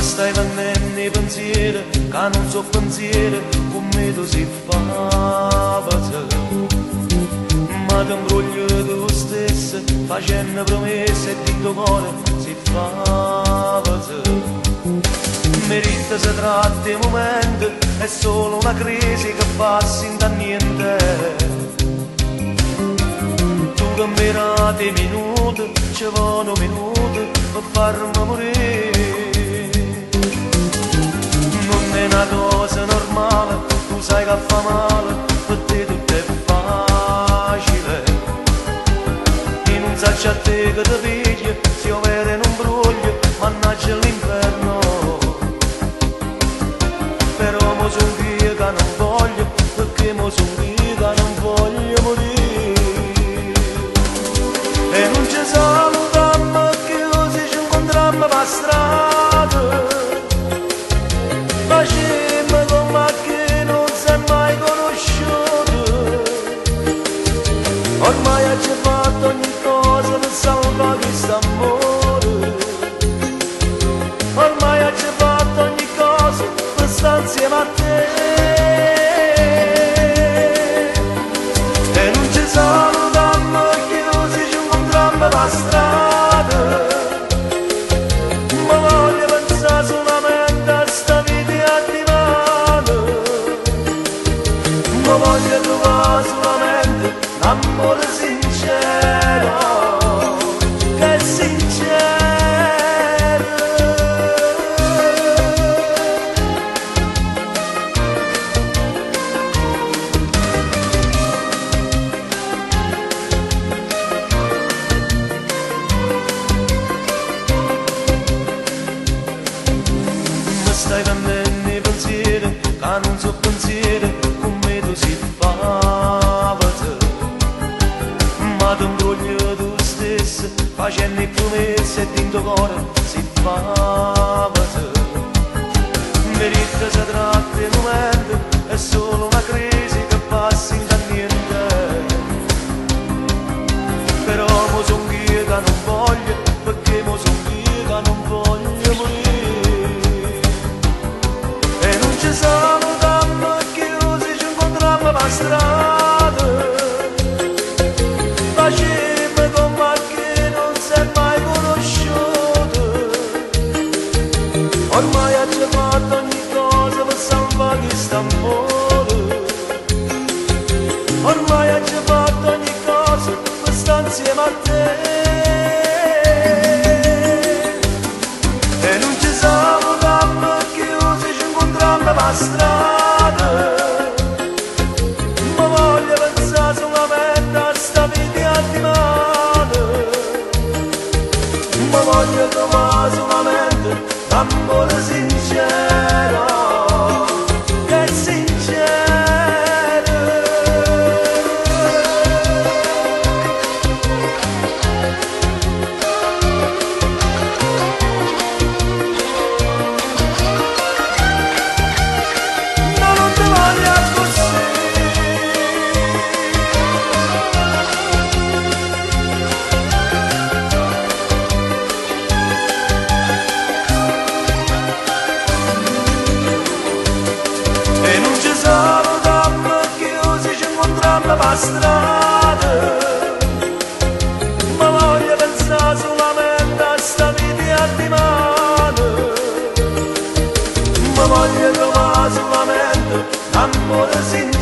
Stai venendo i pensieri, che non so pensieri, come tu si fa. Ma ti imbroglio tu stesso, facendo promesse e dentro cuore si fa. Merita se tratta di momento, è solo una crisi che passa in da niente. Tu che mi date minuti, ci vanno minuti per farmi morire. Non è una cosa normale, tu sai che fa male, per te tutto è facile. Io non so a te che ti piglia, se io vero non broglio, mannaggia l'inferno. Però mo son io che non voglio, perché mo son io che non voglio morire. E non ci salutammo che se ci incontrammo per strada. Facemmo come che non si è mai conosciuto. Ormai ci fatto ogni cosa per salvare questo amore. Ormai ci fatto ogni cosa per stare insieme a te. E non ci salutammo più se ci incontrammo per strada. Ma voglio pensare solamente a sta vita a divano. Ma voglio trovare solamente l'amore sincero, che è sincero. Mi stai vendendo i pensieri, che non so pensieri, come tu si fa. Ma ti imbroglio tu stesso, facendo i promesse e dentro cuore si fa. Merita se tratta di momento, è solo una crisi che passa in da niente. Però mo son io che non voglio, perché mo son io che non voglio morire. E non ci salutammo più se ci incontrammo per strada. Facemmo come che non si è mai conosciuto. Ormai ha già fatto ogni cosa per salvare questo amore. Ormai ha già fatto ogni cosa per stare insieme a te. E non ci salutammo più se ci incontrammo per strada. Ma voglio pensare solamente a sta vita a dimane. Ma voglio trovare solamente l'amore sincero, che è sincero. No, non ti voglio così. E non ci salutammo più se ci incontrammo per strada. Ma voglio pensare solamente a sta vita a dimane. Ma voglio trovare solamente l'amore sincero.